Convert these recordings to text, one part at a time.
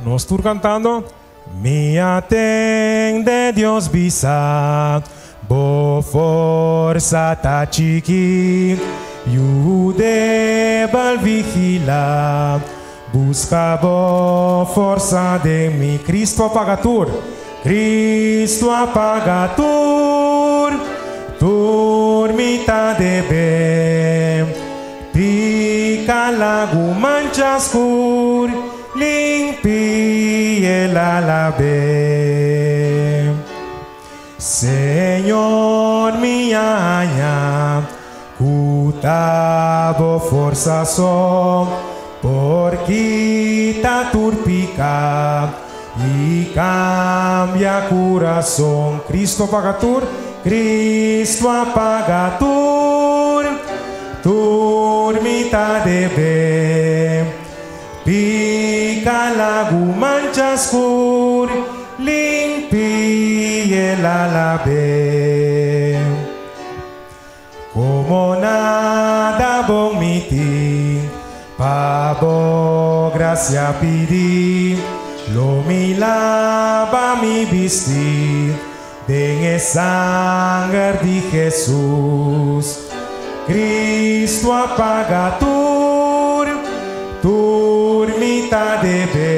Nos tur cantando. Mi a tende Dios bisa, Bo forsa ta chiki, yu debel vigila, busca bo forsa den mi. Cristo a paga tur, Cristo a paga tur, tur mi ta debe. Pica lagu mancha scur, limpi el a labe. Señor mi a haña cu ta bo forsa so por kita tur pica y cambia curason. Cristo a paga tur, Cristo a paga tur, tur mi ta debe. Pica lagu mancha scur, limpi el a labe. Como nada bon mi tin, pa bo gracia pidi, lo mi laba mi bisti den e sanger di Jesus. Cristo a paga tur, tur mi ta debe.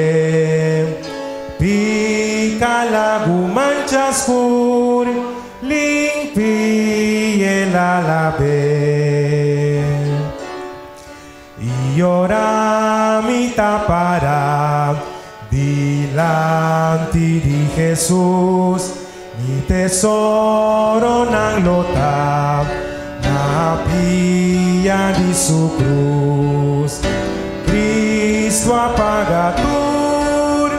Pica lagu mancha scur, limpi el a labe. I ora mi ta para dilanti di Jesus, mi tesoronan lo ta na pia di su cruz. Cristo a paga tur,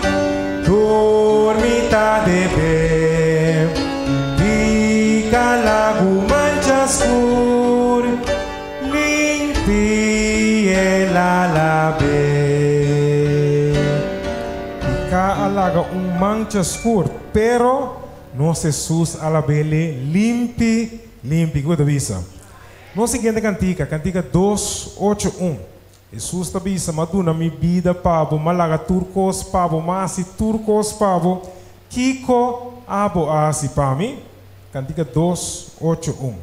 tur mi ta debe. Pica lagu mancha scur, Limpi el a lab'é. Piká a laga un mancha skur, pero nos Hesus a lab'é limpi, limpi. Kiko ta bisa? Nos siguiente kantika, kantika 281. Hesus ta bisa, M'a duna mi bida pa bo, m'a laga tur kos pa bo, m'a hasi tur kos pa bo. Kiko abo a hasi pa mi? Kantika 281.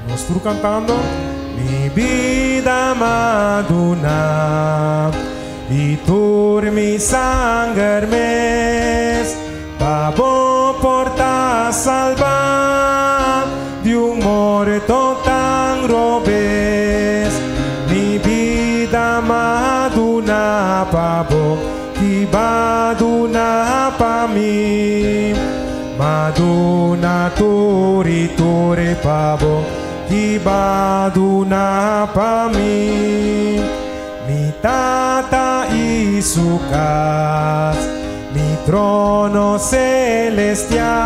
Nos tur cantando. Mi bida m'a duna y tur mi sanger mes pa bo por ta salba di un morto tan robes. Mi bida m'a duna pa bo, ki b'a duna pa mi. M'a duna tur i tur pa bo, ki b'a duna pa mi. Mi Tata i su kas, mi trono celestial,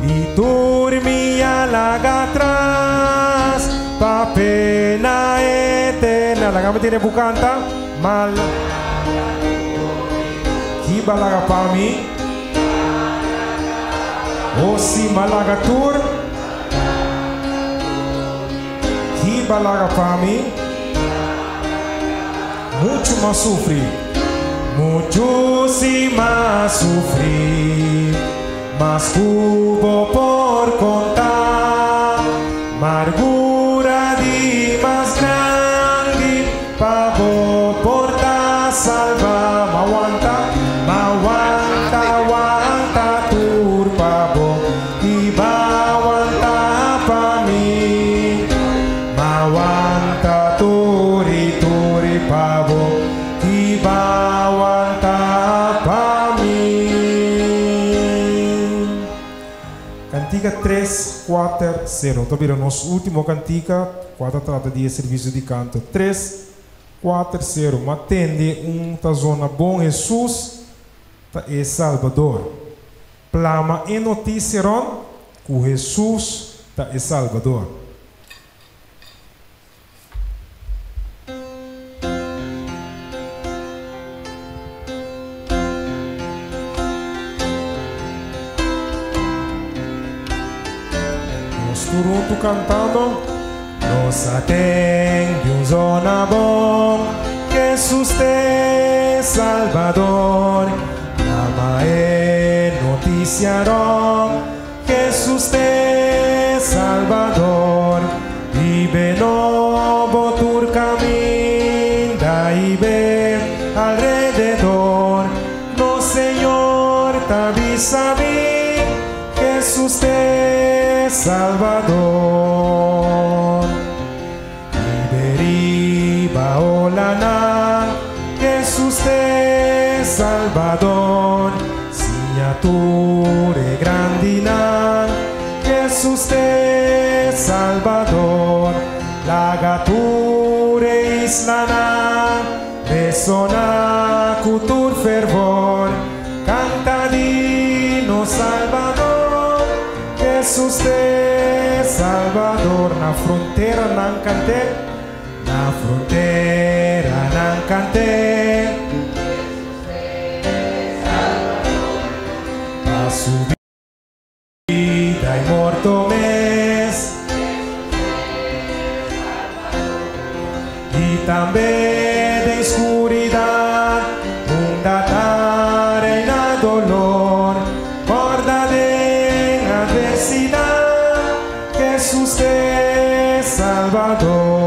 i tur mi a laga atras pa pena eterna. Laga mi tene bu kanta mal. Ki ba laga pa mi? O si m'a laga tur. Ki ba laga pa mi? Muchu m'a sufri. Muchu si m'a sufri. Mas ku bo por konta. Margura di mas grandi pa bo por ta salba. M'a wanta, m'a wanta, wanta tur pa bo. I ba wanta pa mi. Ma wanta turi turi pa bo. I ba wanta pa mi. Kantika tres, kuater, sero. Ta bira nos ultimo kantika kua ta trata di e servisio di kanto. Tres, kuater, sero. Ma tende un ta zona bon Hesus ta e Salbador. Plama e notisia rond ku Hesus ta e Salbador. tur huntu kantando. Nos a tende un zona bon, Jesus t'e Salbador. Plama e notisia rond, Jesus t'e Salbador. Bibe nobo tur kaminda i be alrededor. Nos Señor ta bisa mi, Jesus t'e Salbador. Libe riba olanan, Jesus t'e Salbador. Siña tur e grandinan, Jesus t'e Salbador. Laga tur e islanan resoná ku tur fervor, kanta di nos Salbador, Jesus t'e Salbador. Na fronteranan kant'é, na fronteranan kant'é. Pa su Bida y morto mes. Y tambe den scuridad unda ta reina dolor, corda den adversidad Jesus t'e Salvador.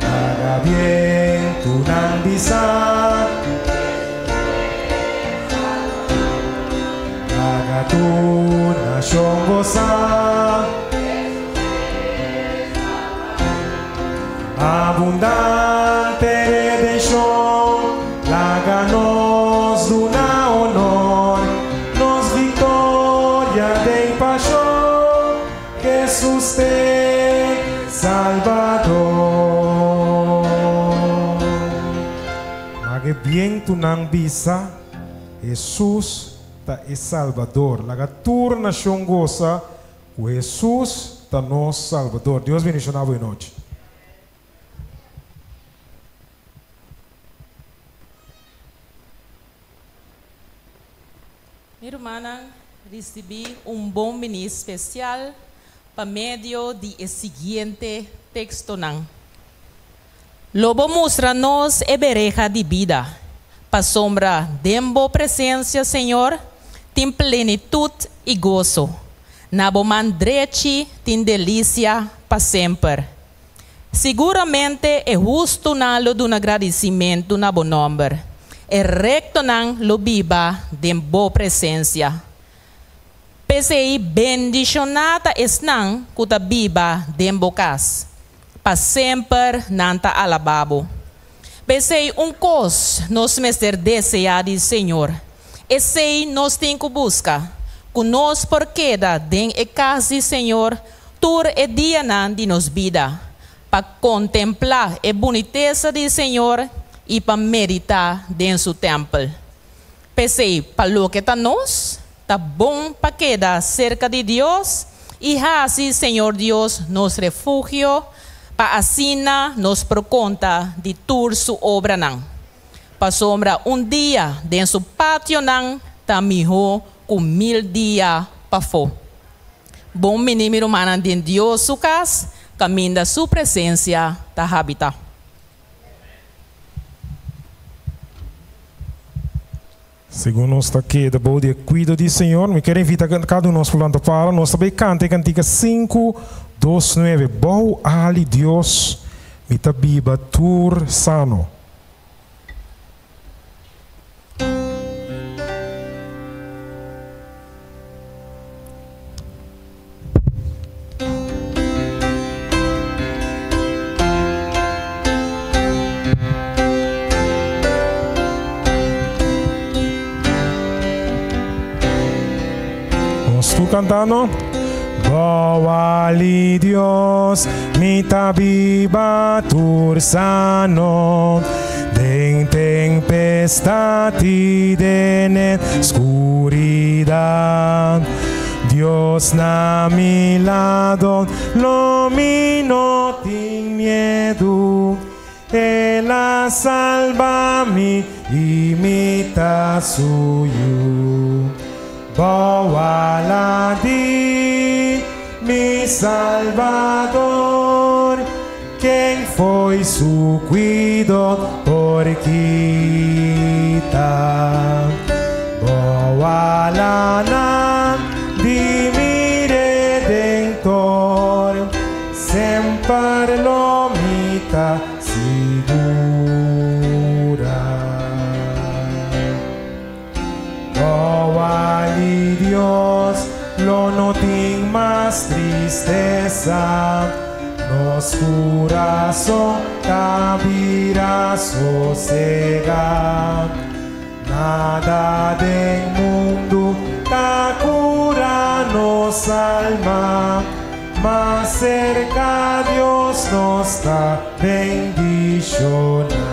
Laga bientunan bisa. Laga tur nashon gosa. Abundante redenshon, laga nos duna honor, nos viktoria den pashon. Jesus t'e Salbador. Laga e bientunan bisa, Jesus ta e Salbador. Laga tur nashon gosa ku Jesus ta nos Salbador. Dios bendiciona bo e nochi. Mi rumannan risibí un bon biní spesial pa medio di e siguiente tekstonan. Lo bo mustra nos e bereha di bida, pasobra den bo presensia, Señor, tin plenitut i goso, na bo man drechi tin delisia pa semper. Siguramente e hustunan lo duna gradisimentu na bo nòmber, e rektonan lo biba den bo presensia. P'esei bendishoná ta esnan ku ta biba den bo kas, pa semper nan ta alabá bo. P'esei un kos nos mester deseá di Señor, esei nos tin ku buska, ku nos por keda den e kas di Señor tur e dianan di nos bida, pa kontemplá e bunitesa di Señor i pa meditá den su tèmpel. P'esei, pa loke ta nos, ta bon pa keda serka di Dios i hasi Señor Dios nos refugio, pa asina nos por konta di tur su obranan. Pasobra un dia den su pationan ta mihó ku mil dia pafó. Bon bini mi rumannan den Dios su kas, kaminda su presensia ta habitá. Segun nos ta keda bou di e kuido di Señor, mi kier invita kada un nos por lanta para. Nos ta bay kanta e kantika sinku, dos, nuebe, Bou ali Dios mi ta biba tur sano. Nos tur cantando. Bou ali Dios mi ta biba tur sano. Den tempestad i den e skuridat, Dios na mi lado, lo mi no tin miedu. El a salba mi i mi ta su yu. Bou ala di. Salvador, ken fo'i su kuido por kita. Bou alanan di mi Redentor, semper lo mi ta sigurá. Bou al'i Dios lo no tin mas tristesa, nos kurason ta bira sosegá. Nada den mundu ta kura nos alma, mas serka Dios nos ta bendishoná.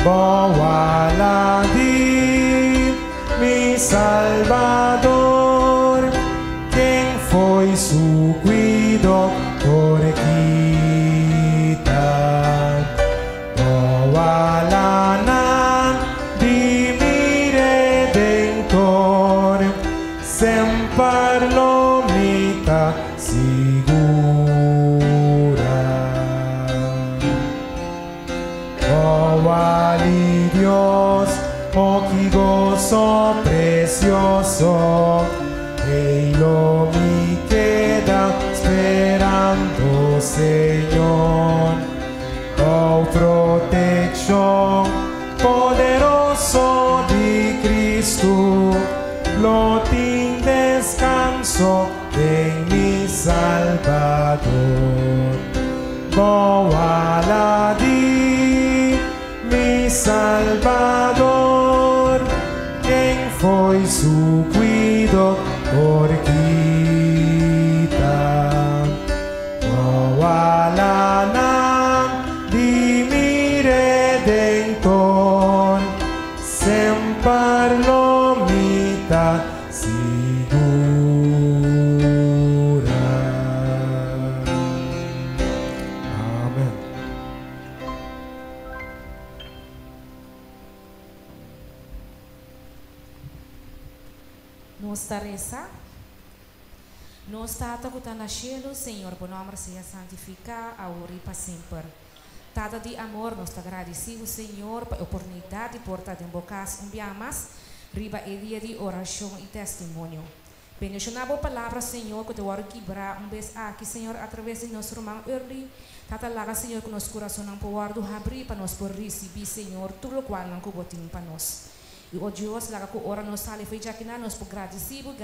Bou ala di mi Salvador, ken fo'i su kuido por kita. Bou alanan di mi Redentor, semper lo mi ta sigurá. Bou al'i Dios, oh ki goso presioso, ei lo mi keda sperando, Señor. Bou protekshon poderoso di Cristo, lo tin deskanso den mi Salbador. Bou ala di mi Salbador, ken fo'i su kuido por kita. Bou alanan di mi Redentor, semper lo mi ta sigurá. Amen. Nos ta resa. Nos Tata ku ta na shelu, Señor, bo nòmber sea santifiká, awor i pa semper. Tata di amor, nos ta gradisí bo, Señor, pa e oportunidat di por ta den bo kas un bia mas riba e dia di orashon i testimonio. Bendishoná bo palabra, Señor, ku ta wòrdu kibrá un bes aki, Señor, atraves di nos ruman Early. Tata, laga, Señor, ku nos kurasonnan por wòrdu habrí pa nos por risibí, Señor, tur lokualnan ku bo tin pa nos. I, o Dios, laga ku ora nos sali fo'i djakinan, nos por gradisí bo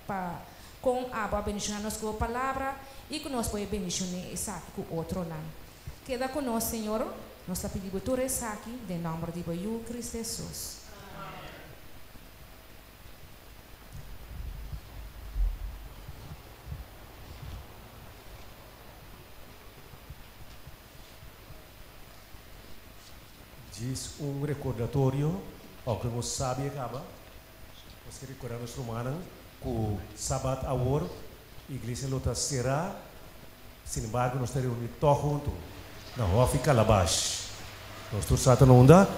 pa kon abo a bendishoná nos ku bo palabra i ku nos por e bendishoné esaki ku otronan. Keda ku nos, Señor. Nos ta pidi bo tur esaki den nòmber di bo Yu, Cristo Hesus. Djis un rekordatorio, ounke nos sabi e kaba, nos ke rekordá nos rumannan ku Sabat awor iglesia lo ta será, sin embargo nos ta reuní tòg huntu na Hòfi Kalabash. Nos tur sa ta na unda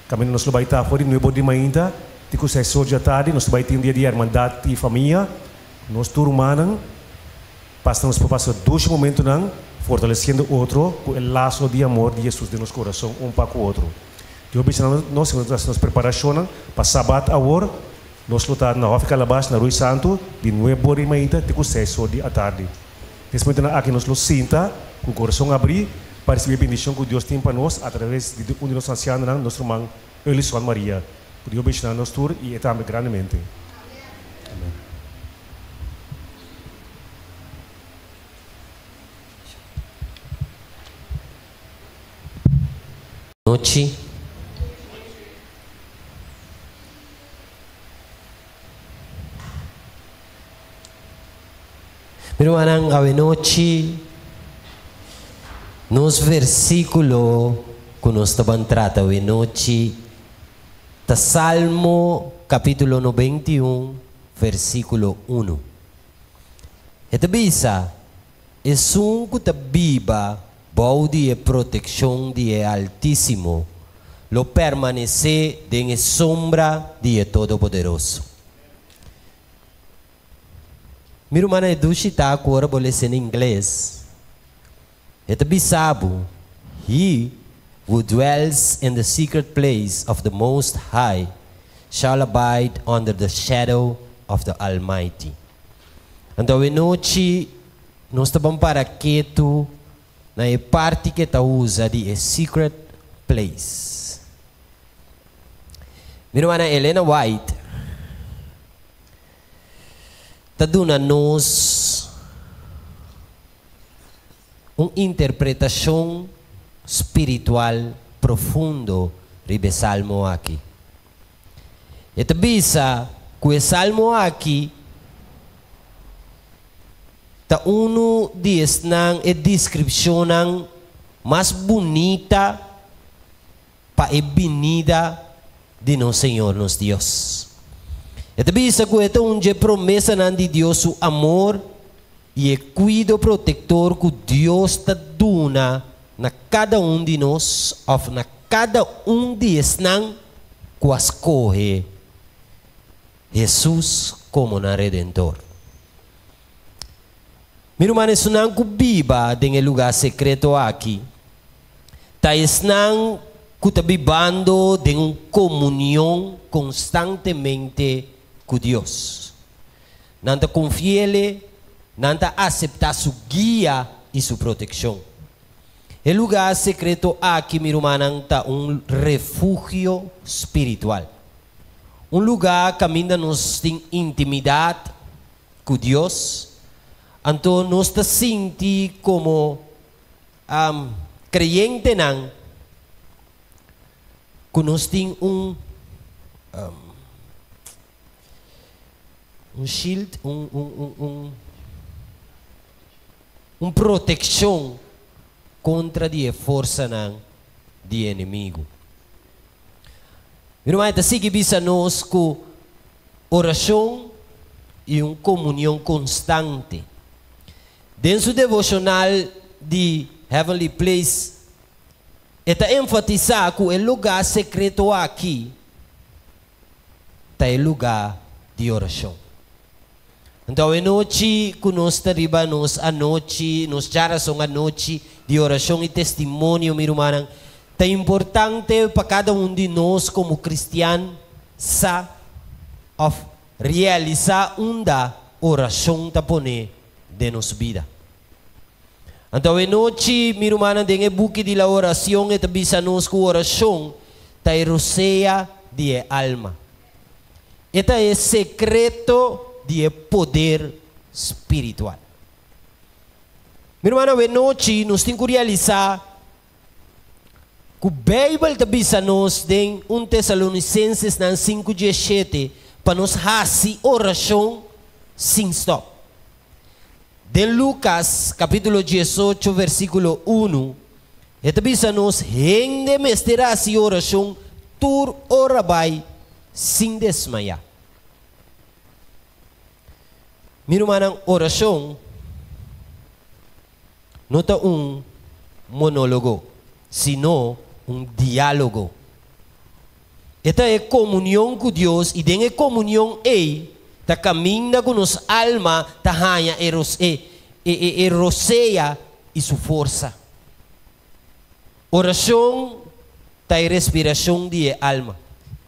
kaminda nos lo bai ta for di nuebe or di mainta te ku seis or djatardi. Nos ta bai tin un dia di hermandat i famia. Nos tur rumannan. Pasa nos por pasa dushi momentunan fortalesiendo otro ku e laso di amor di Jesus den nos kurason un pa ku otro. Dios bisa nos si nos ta hasi nos preparashonnan pa Sabat awor, nos lo ta na Hòfi Kalabash na Rui Santu di nuebe or di mainta te ku seis or di atardi. Nes momentunan aki nos lo sinta ku kurason abrí pa risibí e bendishon ku Dios tin pa nos atraves di un di nos ansianonan, nos ruman Earlison Maria. Ku Dios bendishoná nos tur i e tambe grandemente. Amen. Nochi. Mi rumannan, awenochi nos versíkulo ku nos ta ban trata awenochi ta Salmo kapítulo 91 versíkulo unu. E ta bisa, Esun ku ta biba bou di e protekshon di e Altísimo lo permanesé den e sombra di e Todopoderoso. Mi ruman e dushi ta ku ora bo lesa na ingles, e ta bisa bo, He who dwells in the secret place of the Most High shall abide under the shadow of the Almighty. Anto awe nochi nos ta ban para ketu na e parti ku e ta usa di e secret place. Mi rumannan Elena White ta duna nos un interpretashon spiritual profundo riba e salmo aki. E ta bisa ku e salmo aki ta unu di esnan e deskripshonnan mas bunita pa e binida di nos Señor nos Dios. E ta bisa ku e ta un dje promesanan di Dios su amor i e kuido protektor ku Dios ta duna na kada un di nos òf na kada un di esnan ku a skohe Hesus komo nan Redentor. Mi ruman, esunnan ku biba den e lugá sekreto aki ta esnan ku ta bibando den un komunion konstantemente ku Dios. Nan ta konfi'El, nan ta aseptá su guia i su protekshon. E lugá sekreto aki, mi rumannan, ta un refugio spiritual. Un lugá kaminda nos tin intimidat ku Dios, anto nos ta sinti komo kreyentenan ku nos tin un un shield, un un un un un protekshon kontra di e forsanan di e enemigu. Mi ruman, e ta sigui bisa nos ku orashon i un komunion konstante. Den su devoshonal di Heavenly Place, e ta enfatisá ku e lugá sekreto aki ta e lugá di orashon. Anto awe nochi ku nos ta riba nos anochi, nos djarason anochi di orashon i testimonio, mi rumannan, ta importante pa kada un di nos komo kristian sa òf realisá unda orashon ta pone den nos bida. Anto awe nochi, mi rumannan, den e buki di la oracion e ta bisa nos ku orashon ta e rosea di e alma. E ta e sekreto di e poder spiritual. Mi rumannan, awe nochi nos tin ku realisá ku Beibel ta bisa nos den un Tesalonisenses-nan 5:17 pa nos hasi orashon sin stòp. Den Lukas kapítulo 18 versíkulo 1, e ta bisa nos hende mester hasi orashon tur ora bai sin desmayá. Mi rumannan, orashon no ta un monólogo, sino un diálogo. E ta e komunion ku Dios i den e komunion ei ta kaminda ku nos alma ta haña e e rosea i su forsa. Orashon ta e respirashon di e alma.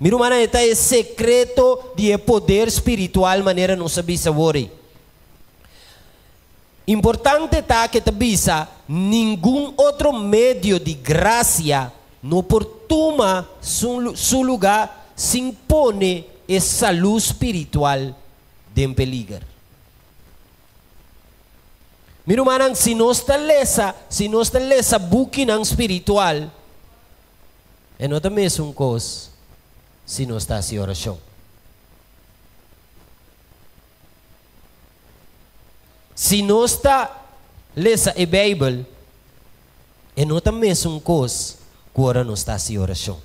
Mi rumannan, e ta e sekreto di e poder spiritual manera nos a bisa awor ei. Importante ta ke ta bisa ningun otro medio di grasia no por tuma su lugá sin pone e salú spiritual den peliger. Mi rumannan, si nos ta lesa, si nos ta lesa bukinan spiritual, e no ta mesun kos si nos ta hasi orashon. Si nos ta lesa e Beibel, e no ta mesun kos ku ora nos ta hasi orashon.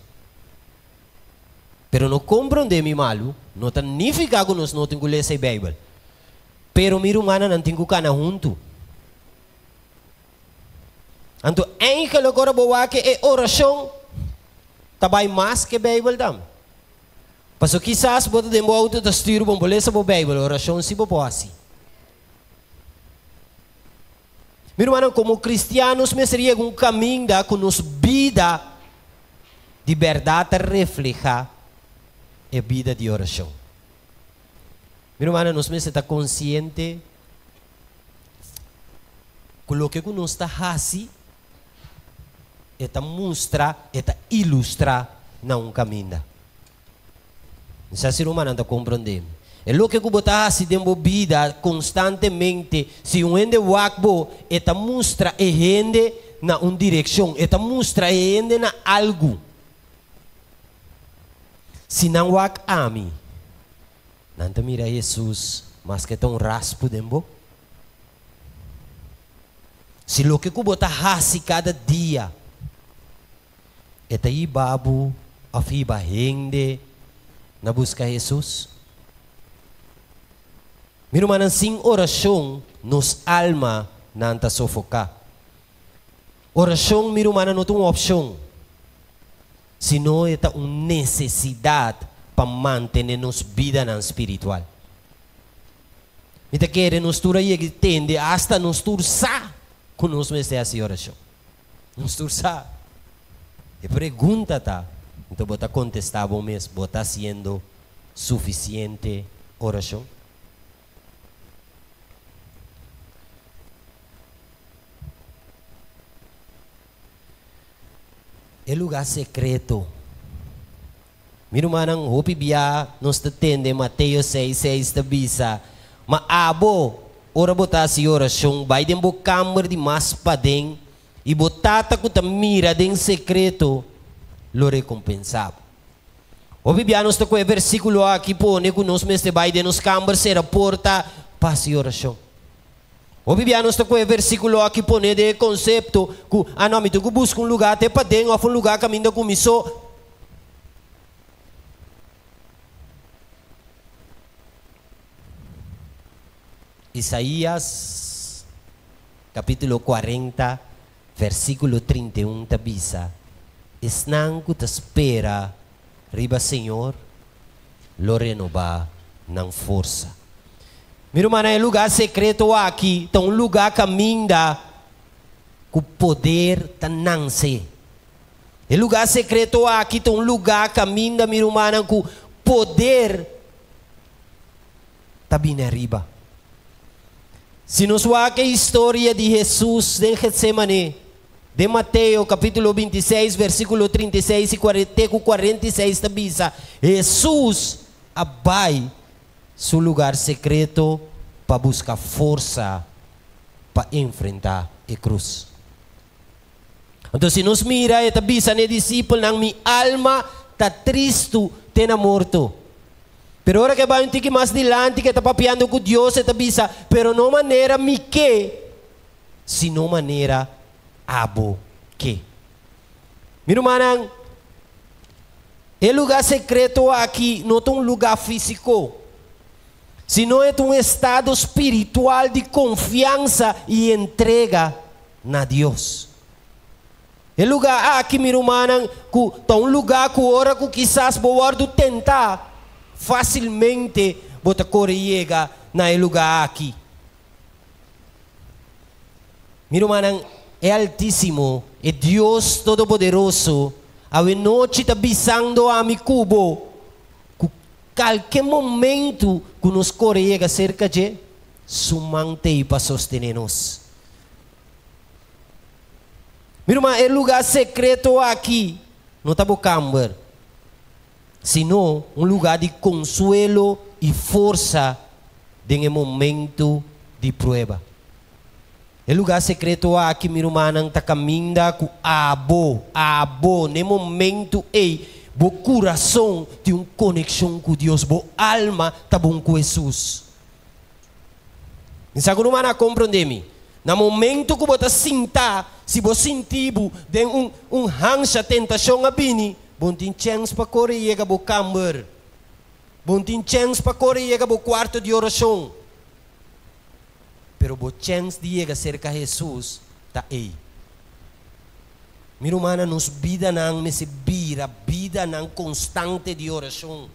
Pero no komprondé mi malu, no ta nifiká ku nos no tin ku lesa e Beibel. Pero mi rumannan tin ku kana huntu. Anto eigenlijk ora bo wak e orashon ta bai mas ku e Beibel tambe. Paso kisas bo ta den bo auto ta stuur bo, bo lesa bo Bijbel, oracion si bo por haci. Mi rumannan, komo kristian nos mester yega un kaminda ku nos bida di bèrdat ta reflehá e bida di orashon. Mi rumannan, nos mester ta konsiente ku loke ku nos ta hasi e ta mustra, e ta ilustrá na un kaminda. Mi sa si rumannan ta komprondé mi. E loke ku bo ta hasi den bo bida konstantemente, si un hende wak bo, e ta mustra e hende na un direkshon, e ta mustra e hende na algu. Si nan wak ami, nan ta mira Hesus maske ta un raspu den bo. Si loke ku bo ta hasi kada dia E ta hiba bo of hiba hende na buska Hesus? Mi rumannan, sin orashon nos alma nan ta sofoká. Orashon, mi rumannan, no ta un opshon, sino e ta un nesesidat pa mantene nos bidanan spiritual. Mi ta kere nos tur a yega i tende, asta nos tur sa ku nos mester hasi orashon. Nos tur sa. E pregunta ta, anto bo ta kontestá bo mes, bo ta hasiendo sufisiente orashon? E lugá sekreto. Mi rumannan, hopi bia nos ta tende Mateo seis, seis ta bisa, Ma abo, ora bo ta hasi orashon, bai den bo kamber di mas paden, i bo Tata ku ta mira den sekreto lo rekompensá bo. Hopi bia nos ta ku e versíkulo aki pone ku nos mester bai den nos kamber, sera porta pa hasi orashon. Hopi bia nos ta ku e versíkulo aki pone den e konsepto ku, Ah no, mi tin ku buska un lugá te paden òf un lugá kaminda ku mi so. Isaías capítulo 40 versículo 31 ta bisa, Esnan cu ta spera riba Señor lo renobá nan forsa. Mi rumannan, e lugá secreto aki ta un lugá caminda cu poder ta nanse. E lugá sekreto aki ta un lugá kaminda mi rumannan ku poder ta bini ariba. Si nos wak e historia di Hesus den Getsemane, den Mateo kapítulo 26 versíkulo 36 i te ku 46 ta bisa, Hesus a bai su lugar sekreto pa buska forsa pa enfrentá e krus. Anto si nos mira e ta bisa n'e disipelnan, Mi alma ta tristu te na morto. Pero ora ku e bai un tiki mas dilanti ku e ta papiando ku Dios, e ta bisa, Pero no manera mi ke, sino manera abo ke. Mi rumannan, e lugá sekreto aki no ta un lugá físiko, sino e ta un estado spiritual di konfiansa i entrega na Dios. E lugá aki, mi rumannan, ku ta un lugá ku ora ku kisas bo wòrdu tentá, fásilmente bo ta kore yega na e lugá aki. Mi rumannan, e Altísimo, e Dios Todopoderoso, awenochi ta bisando ami ku bo ku kalke momentu ku nos kore yega serka dje, su man t'ei pa sostené nos. Mi ruman, e lugá sekreto aki no ta bo kamber, sino un lugá di konsuelo i forsa den e momentu di prueba. E lugá sekreto aki, mi rumannan, ta kaminda ku abo, abo, n'e momentu ei, bo kurason tin un konekshon ku Dios, bo alma ta bon ku Hesus. Mi sa ku ruman a komprondé mi. Na momento ku bo ta sintá, si bo sinti bo den un un hansha tentashon a bini, bo no tin chèns pa kore yega bo kamber. Bo no tin chèns pa kore yega bo kuarto di orashon. Pero bo chèns di yega serka Hesus ta ei. Mi rumannan, nos bidanan mester bira bidanan konstante di orashon.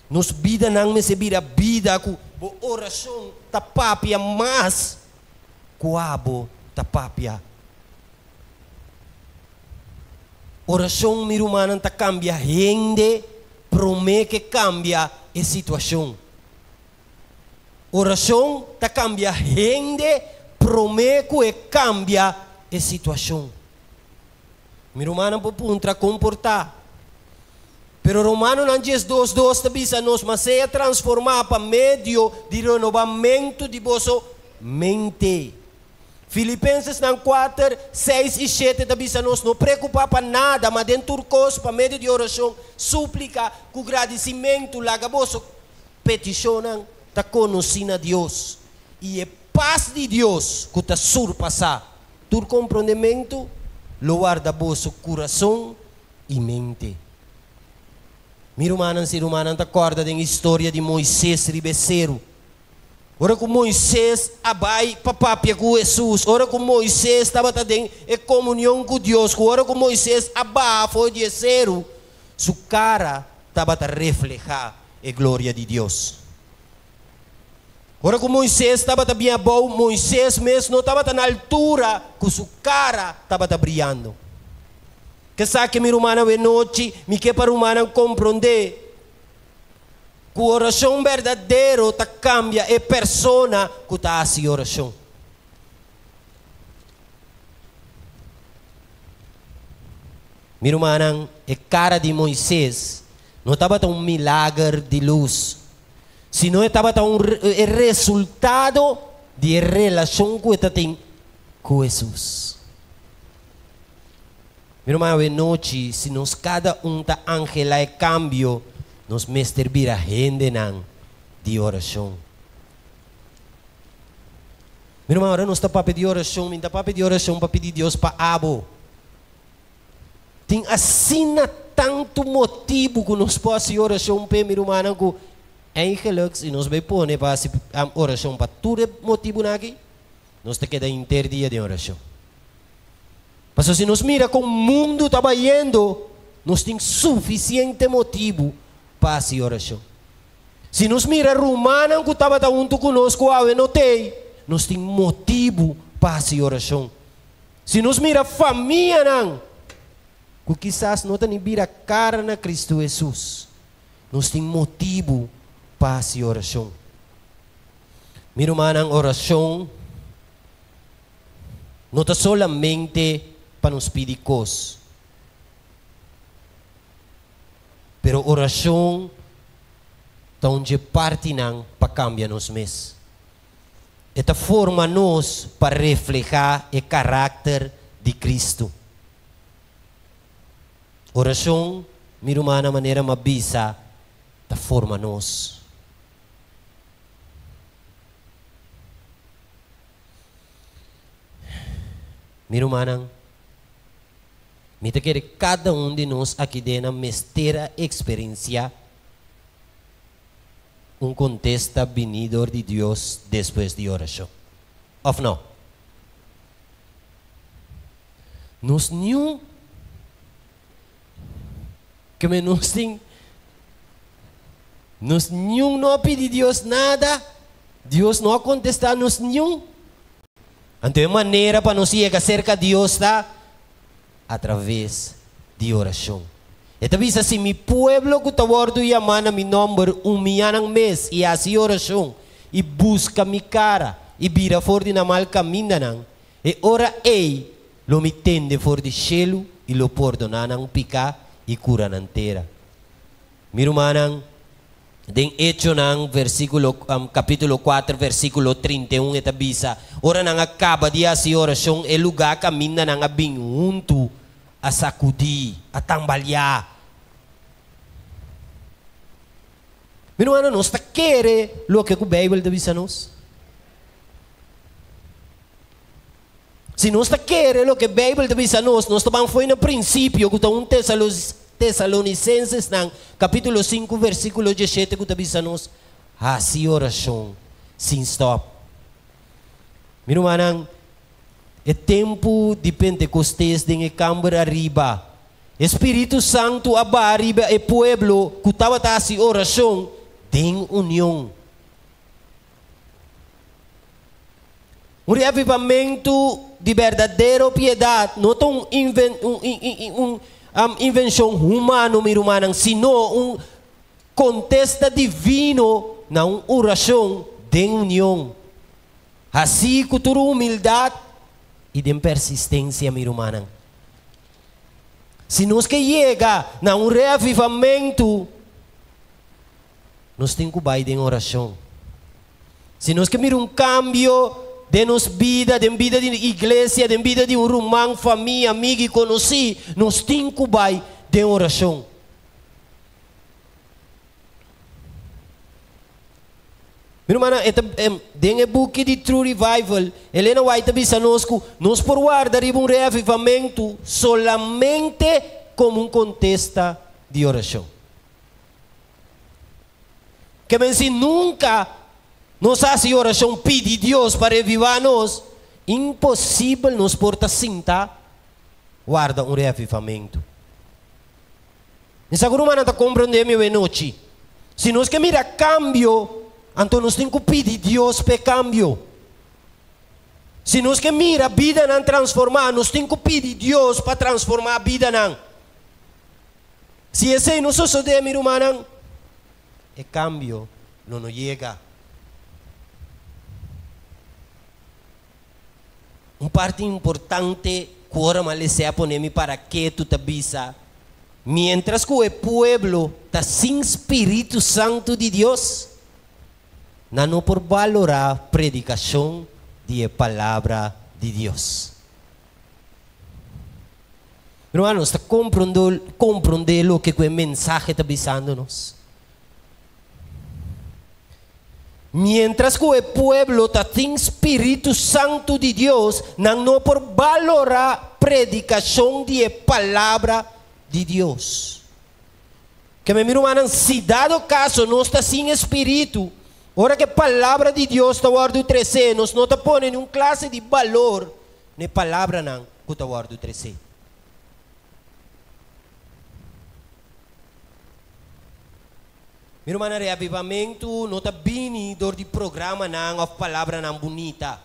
Nos bidanan mester bira bida ku bo orashon ta papia mas ku abo ta papia. Orashon, mi rumannan, ta kambia hende promé ku kambia e situashon. Orashon ta kambia hende promé ku kambia e situashon. Mi rumannan por puntra kon por ta. Pero Romanonan 12:2 ta bisa nos, ma sea transformá pa medio di renobamentu di boso mente. Filipensenan 4, 6 i 7 ta bisa nos, no preokupá pa nada, ma den tur kos, pa medio di orashon, súplika, ku gradisimentu, laga boso petishonnan ta konosí na Dios. I e pas di Dios, ku ta surpasá tur komprondementu, lo warda boso kurason i mente. Mi rumannan, si rumannan ta kòrda den historia di Moises riba e seru. Ora ku Moises a bai pa papia ku Hesus, ora ku Moises tabata den e komunion ku Dios, ora ku Moises a baha for di e seru, su kara tabata reflehá e gloria di Dios. Ora ku Moises tabata bin abou, Moises mes no tabata na altura ku su kara tabata briando. Ke sa ke mi rumannan awe nochi, mi ke pa rumannan komprondé ku orashon berdadero ta kambia e persona ku ta hasi orashon. Mi rumannan, e kara di Moises no tabata un milager di lus, sino e tabata un e resultado di e relashon ku e tatin ku Hesus. Mi ruman, awe nochi, si nos kada un ta anhelá e kambio, nos mester bira hendenan di orashon. Mi ruman, ora nos ta papia di orashon, mi ta papia di orashon pa pidi Dios pa abo. Tin asina tantu motibu ku nos por hasi orashon p'e, mi rumannan, ku eigenlijk si nos bai pone pa hasi orashon pa tur e motibunan aki, nos ta keda henter dia den orashon. Pasobra si nos mira kon mundu ta bayendo, nos tin sufisiente motibu pa hasi orashon. Si nos mira rumannan ku tabata huntu ku nos ku awe no t'ei, nos tin motibu pa hasi orashon. Si nos mira famianan ku kisas no ta ni bira kara na Kristu Hesus, nos tin motibu pa hasi orashon. Mi rumannan, orashon No ta solamente pa nos pidi kos, pero orashon ta un dje partinan pa kambia nos mes. E ta forma nos pa reflehá e karakter di Kristu. Orashon, mi rumannan, manera m'a bisa, ta forma nos. Mi rumannan, mi ta kere kada un di nos aki den nan mester a eksperensiá un kontesta biní dor di Dios despues di orashon. Òf no? Nos niun ke men nos tin nos niun no a pidi Dios nada. Dios no a kontestá nos niun. Anto e manera pa nos yega serka Dios ta atraves di orashon. E ta bisa, Si mi pueblo ku ta wòrdu yamá na mi nòmber umiyá nan mes i hasi orashon i buska mi kara i bira for di nan mal kamindanan, e ora ei lo mi tende for di shelu i lo pordoná nan piká i kura nan tera. Mi rumannan, Den Echonan, versíkulo, kapítulo kuater, versíkulo 31, e ta bisa, Ora nan a kaba di hasi orashon, e lugá kaminda nan a bin huntu a sakudí, a tambaliá. Mi rumannan, nos ta kere loke ku Beibel ta bisa nos? Si nos ta kere loke Beibel ta bisa nos, nos ta ban fo'i na prinsipio ku ta un Tesaloninsesnan kapítulo sinku versíkulo dieshete ku ta bisa nos, Hasi orashon sin stòp. Mi rumannan, e tempu di Pentekostes den e kamber ariba, e Spiritu Santu a baha riba e pueblo ku tabata hasi orashon den union. Un reavivamentu di berdadero piedat no ta un un un invenshon humano, mi rumannan, sino un kontesta divino na un orashon den union, hasí ku tur humildat i den persistensia, mi rumannan. Si nos ke yega na un reavivamentu, nos tin ku bai den orashon. Si nos ke mira un kambio den nos bida, den bida di iglesia, den bida di un ruman, famia, amigu i konosí, nos tin ku bai den orashon. Mi rumannan, e ta, den e buki di True Revival, Elena White ta bisa nos ku nos por warda riba un reavivamentu solamente komo un kontesta di orashon. Ke men si nunka nos hasi orashon pidi Dios pa revivá nos, imposibel nos por ta sinta warda un reavivamentu. Mi sa ku rumannan ta komprondé mi awenochi. Si nos ke mira kambio, anto nos tin ku pidi Dios pa e kambio. Si nos ke mira bidanan transformá, nos tin ku pidi Dios pa transformá bidanan. Si esei no sosodé, mi rumannan, e kambio lo no yega. Un parti importante ku ora mi a les'é a pone mi para ketu ta bisa, Miéntras ku e pueblo ta sin spiritu santu di Dios, nan no por balorá predikashon di e Palabra di Dios. Hermano, nos ta comprende loke cu e mensahe ta bisando nos. Mientras cu e pueblo ta tin Spiritu Santu di Dios, nan no por balora predicacion di e Palabra di Dios. Ke mi rumannan, si dado caso nos ta sin e Spiritu, ora cu e Palabra di Dios ta wordo trece, nos no ta pone niun clase di balor n'e palabranan ku ta wòrdu tresé. Mi rumannan, reavivamentu no ta bini dor di programanan òf palabranan bunita.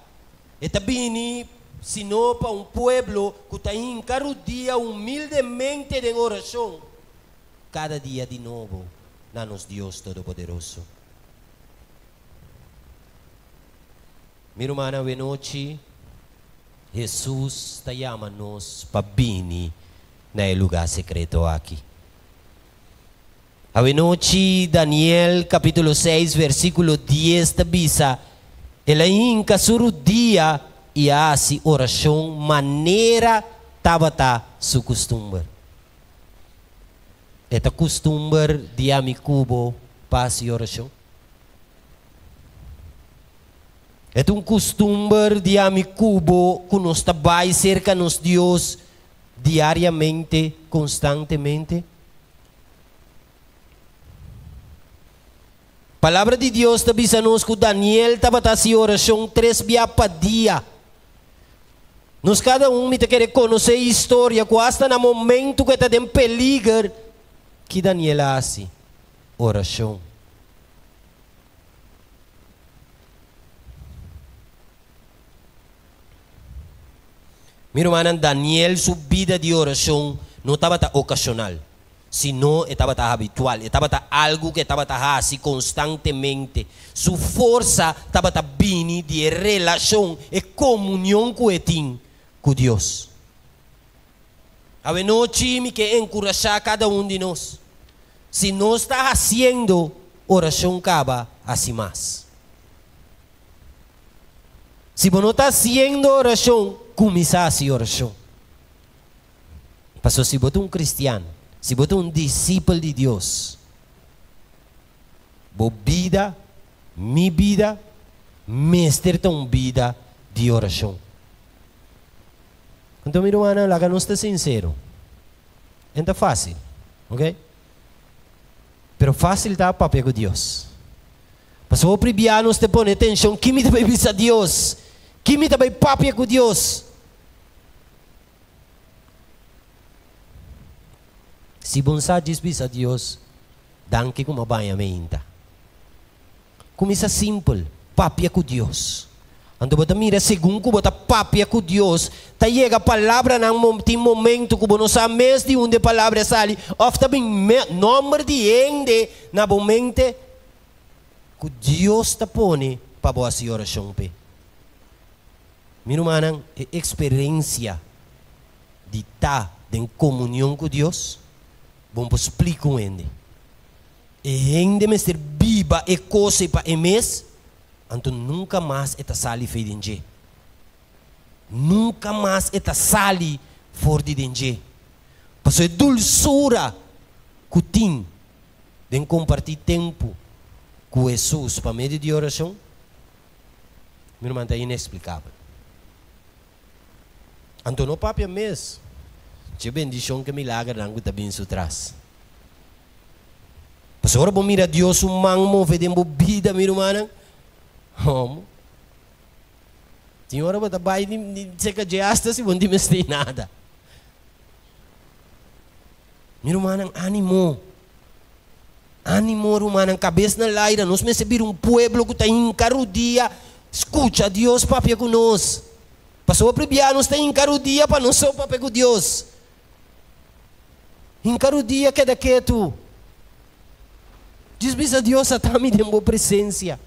E ta bini sino pa un pueblo ku ta hinka rudia humildemente den orashon kada dia di nobo na nos Dios Todopoderoso. Mi rumannan, awenochi Hesus ta yama nos pa bini na e lugá sekreto aki. Awenochi Daniel kapítulo seis versíkulo dies ta bisa, El a hinka su rudia i a hasi orashon manera tabata su kustumber. E ta kustumber di ami ku bo pa hasi orashon? E ta un kustumber di ami ku bo ku nos ta bai serka nos Dios diariamente, konstantemente. Palabra di Dios ta bisa nos ku Daniel tabata hasi orashon tres bia pa dia. Nos kada un mi ta kere konosé e historia ku asta na momentu ku e ta den peliger, ki Daniel a hasi? Orashon. Mi rumannan, Daniel su bida di orashon no tabata okashonal, sino e tabata habitual, e tabata algu ku e tabata hasi konstantemente. Su forsa tabata bini di e relashon, e komunion ku e tin ku Dios. Awenochi mi ke enkurashá kada un di nos, si nos ta hasiendo orashon kaba, hasi mas. Si bo no ta hasiendo orashon, kuminsá hasi orashon. Pasobra si bo ta un kristian, si bo ta un disipel di Dios, bo bida, mi bida, mester ta un bida di orashon. Anto mi rumannan, laga nos ta sinsero. En ta fásil, ok? Pero fásil ta papia ku Dios. Pasobra hopi bia nos ta pone tenshon, ki mi ta bai bisa Dios? Ki mi ta bai papia ku Dios? Si bo sa djis bisa Dios, danki ku mi a baña meinta. Kuminsá simpel, papia ku Dios. Anto bo ta mira segun ku bo ta papia ku Dios, ta yega palabranan tin momento ku bo no sa mes di unda e palabra a sali òf ta bin nòmber di hende na bo mente ku Dios ta pone pa bo hasi orashon p'e. Mi rumannan, e eksperensia di ta den komunion ku Dios, bo no por splika un hende. E hende mester biba e kos ei pa e mes, anto nunka mas e ta sali fei den dje. Nunka mas e ta sali for di den dje. Pasobra e dulsura ku tin den kompartí tempu ku Hesus pa medio di orashon, mi ruman, ta ineksplikabel. Anto no papia mes dje bendishon ku e milagernan ku ta bin su tras. Pasobra ora bo mira Dios su man move den bo bida, mi rumannan, homo, tin ora bo ta bai di seka dje asta si bo no tin mester nada. Mi rumannan, animo. Animo, rumannan, kabes na laira. Nos mester bira un pueblo ku ta hinka rudia skucha Dios papia ku nos. Pasobra pribia nos ta hinka rudia pa nos so papia ku Dios. Hinka rudia keda ketu. Djis bisa Dios a ta mi den bo presensia.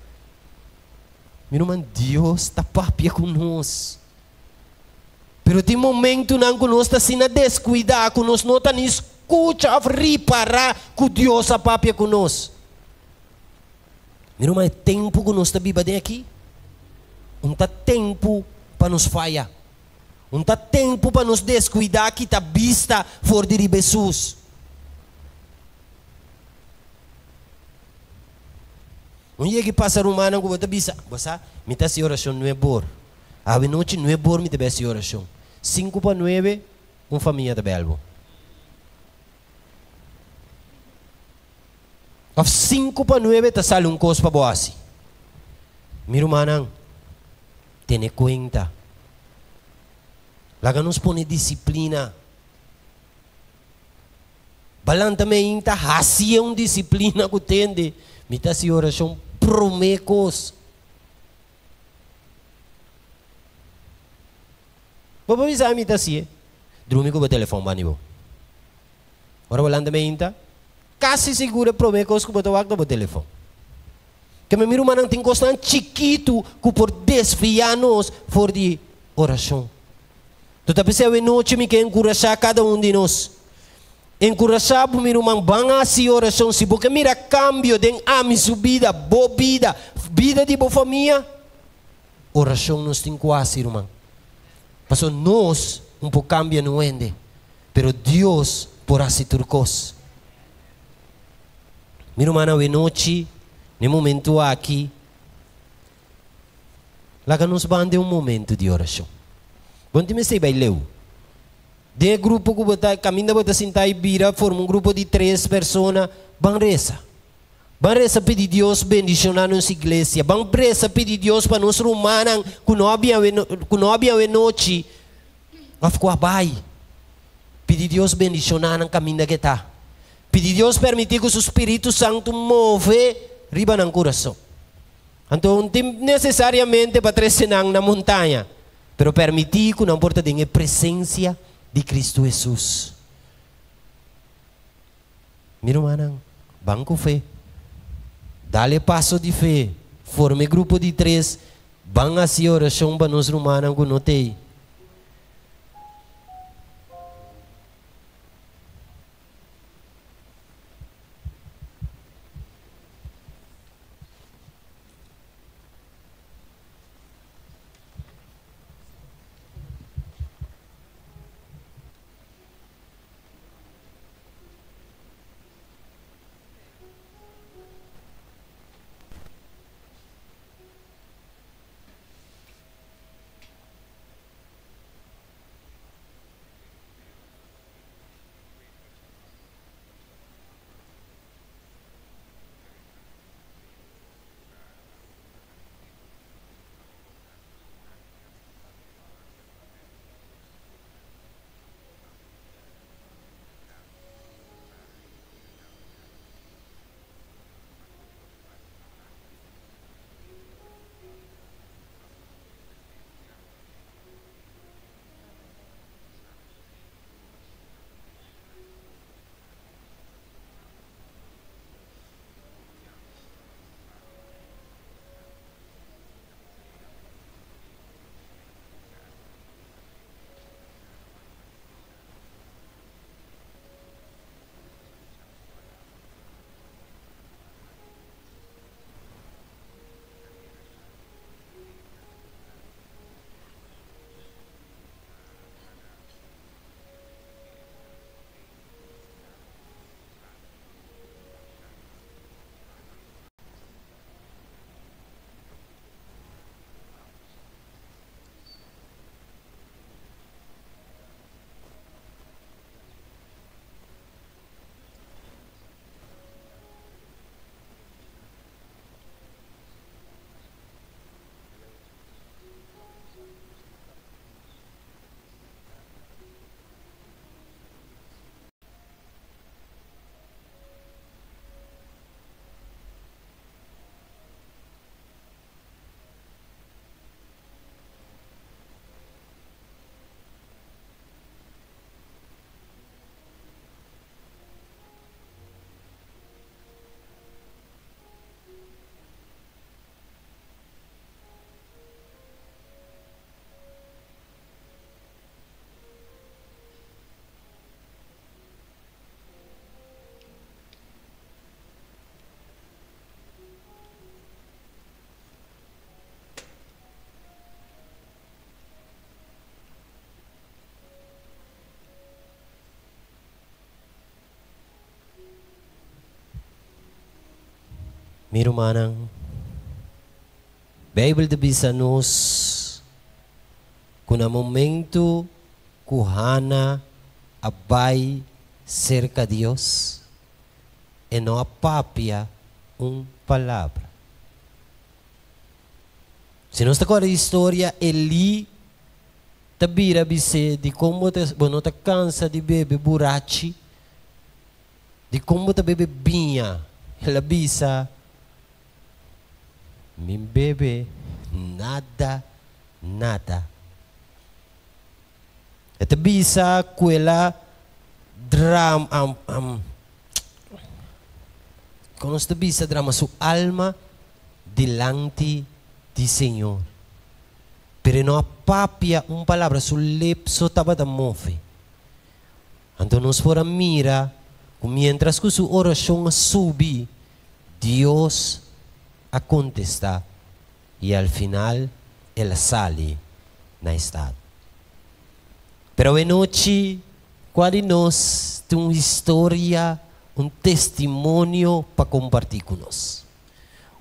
Mi ruman, Dios ta papia ku nos. Pero tin momentunan ku nos ta asina deskuidá ku nos no ta ni skucha òf ripará ku Dios a papia ku nos. Mi ruman, e tempu ku nos ta biba den aki, un ta tempu pa nos faya. Un ta tempu pa nos deskuidá kita bista for di riba Hesus. Un yega i pasa rumannan ku bo ta bisa, Bo sa, mi ta hasi orashon nuebor. Awe nochi nuebe or mi ta besi orashon. Sinku pa nuebe un famia ta bel bo. Of sinku pa nuebe ta sali un kos pa bo hasi. Mi rumannan, tene kuenta. Laga nos pone disiplina. Balanta mi ainda hasi e un disiplina ku tende. Mi ta hasi orashon promé kos. Bo por bisa mi ta hacié. Drumi cu bo telefon bani bo. Ora bo lanta meinta, casi sigur e prome cos cu bo ta wak ta bo telefon. Ke mi rumannan tin cosnan chikitu cu por desvia nos for di oracion. Tu ta bisa awenochi mi ke encurasha cada un di nos. Enkurashá bo, mi ruman, ban hasi orashon. Si bo ke mira kambio den ami su bida, bo bida, bida di bo famia, orashon nos tin ku hasi, ruman. Pasobra nos un por kambia no hende, pero Dios por hasi tur kos. Mi rumannan, awenochi, na e momentu aki, laga nos ban den un momentu di orashon. Bo no tin mester bai leu. Den e grupo ku bo ta, kaminda bo ta sintá i bira forma un grupo di tres persona, ban resa. Ban resa pidi Dios bendishoná nos iglesia. Ban resa pidi Dios pa nos rumannan ku no a bin awe ku no a bin awe nochi òf ku a bai. Pidi Dios bendishoná nan kaminda ke ta. Pidi Dios permití ku su Spiritu Santu move riba nan kurason. Anto no tin nesesariamente pa trese nan na montaña. Pero permití ku nan por ta den e presensia di Kristu Hesus. Mi rumannan, ban ku fe. Dal e paso di fe. Forma e grupo di tres. Ban hasi orashon pa nos rumannan ku no t'ei. Mi rumannan, Beibel ta bisa nos ku na momentu ku Hana a bai serka Dios, e no a papia un palabra. Si nos ta kòrda e historia, Elí ta bira bis'é, Dikon bo ta, bo no ta kansa di bebe burachi? Dikon bo ta bebe biña? El a bisa, Mi bebe nada, nada. E ta bisa ku el a dram, kon nos ta bisa drama su alma dilanti di Señor. Pero e no a papia un palabra, su lep so tabata move. Anto nos por a mira ku miéntras ku su orashon a subi, Dios a kontestá i al final el a sali na estado. Pero awenochi, kua di nos tin un historia, un testimonio pa kompartí ku nos?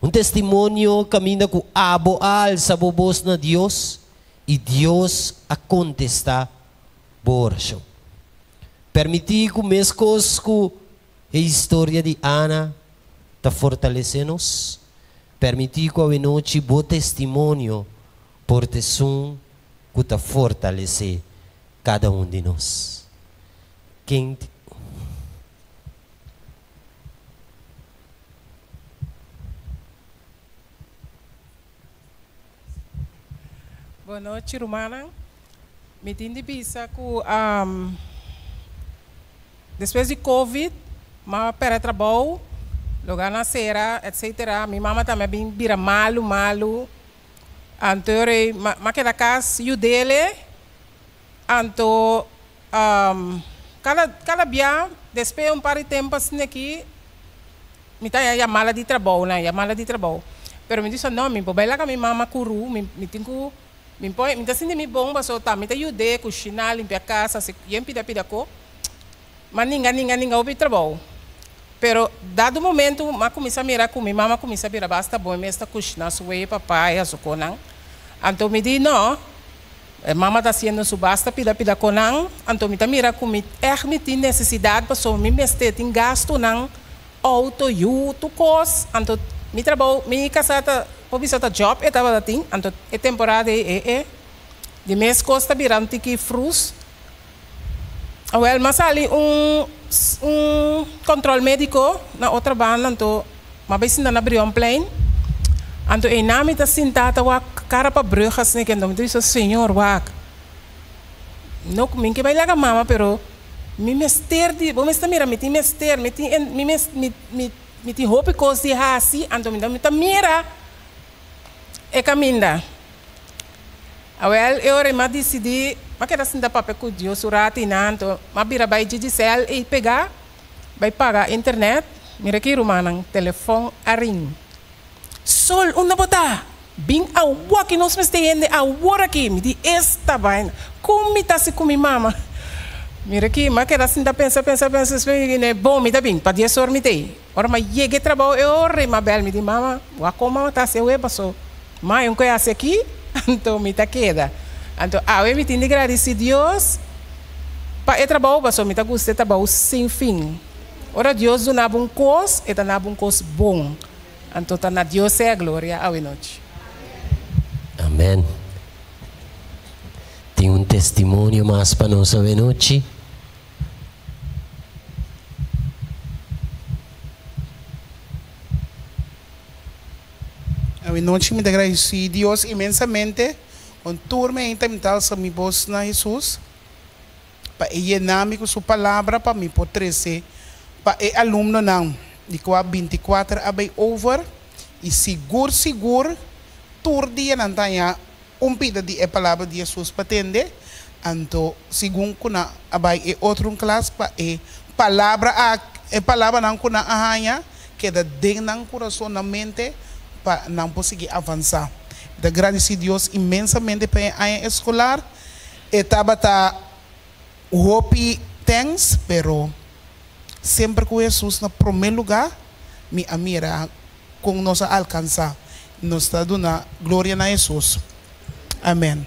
Un testimonio kaminda ku abo a alsa bo bos na Dios i Dios a kontestá bo orashon. Permití ku meskos ku e historia di Ana ta fortalesé nos, permití ku awenochi bo testimonio por ta esun ku ta fortalesé kada un di nos. Ken tin. Bon nochi rumannan. Mi tin di bisa ku despues di covid mama perde trabou, loga na sera etcetera. Mi mama tambe a bin bira malu malu. Anto rei m'a keda kas yud'ele. Anto kada kada bia despues un par di tempu asina aki mi ta haña yamada di trabou nan, yamada di trabou. Pero mi di so no, mi por bai laga mi mama kuru, mi mi tin ku mi por mi ta sinti mi bon pasobra ta mi ta yud'é kushiná, limpia kas, hasi yen pida pida ko. M'a ninga ninga ninga hopi trabou. Pero dado momento m'a kuminsá mira ku mi mama kuminsá bira basta bon, e mes ta kushiná su wei, papaya, su konan. Anto mi di no. E mama ta haciendo su basta pida pida con nan, anto mi ta mira cu mi echt mi tin necesidad pasobra mi mester tin gastonan, auto, yu, tur cos, anto mi trabou, mi casa ta por bisa ta job e tabata tin, anto e temporada ey e e di mes cos ta bira un tiki frus. Awel m'a sali un un control medico na otro banda anto m'a bay sinta na Brionplein anto eynan mi ta sinta ta wak cara pa brug asina ke anto mi ta bisa Señor wak no cu mi ke bay laga mama pero mi mester di bo mester mira mi tin mester mi tin mi mi mi mi tin hopi cos di haci anto mi ta mira e caminda. Awel, e ora ei m'a disidí, m'a keda sinta papia ku Dios un ratu i nan, anto m'a bira bai Digicel ei pegá, bai paga internet. Mira ki rumannan, telefòn a ring. Sol, unda bo ta? Bin awor ki nos mester hende awor aki. Mi di, Esta baina, kon mi ta hasi ku mi mama? Mira ki, m'a keda sinta pensa, pensa, pensa, despues mi di, Bon, mi ta bin, pa dies or mi ta ei. Ora m'a yega e trabou e ora ei m'a bèl, mi di, Mama, wak kon mama ta hasi awe paso? Ma un ku e hasi aki, anto mi ta keda. Anto awe mi tin di gradisí Dios pa e trabou, pasobra mi ta gusta e trabou sin fin. Ora Dios duna bo un kos, e ta na bo un kos bon. Anto ta na Dios sea gloria awe nochi. Amen. Tin un testimonio mas pa nos awe nochi? Awenochi mi ta gradisí Dios inmensamente con tur mi ainta mi ta alsa mi bos na Hesus pa e yena mi cu su palabra pa mi por trece pa e alumnonan di cua 24 a bay over y sigur sigur tur dia nan ta haña un pida di e palabra di Hesus pa tende anto segun cu nan a bay e otro un klas pa e palabra a e palabranan cu nan a haña keda den nan kurason, nan mente, pa nan por sigui avansá. Mi ta gradisí Dios inmensamente pa e aña eskolar. E tabata hopi tèns, pero semper ku Hesus na promé lugá, mi a mira. kon nos a alkansá. Nos ta duna gloria na Hesus. Amèn.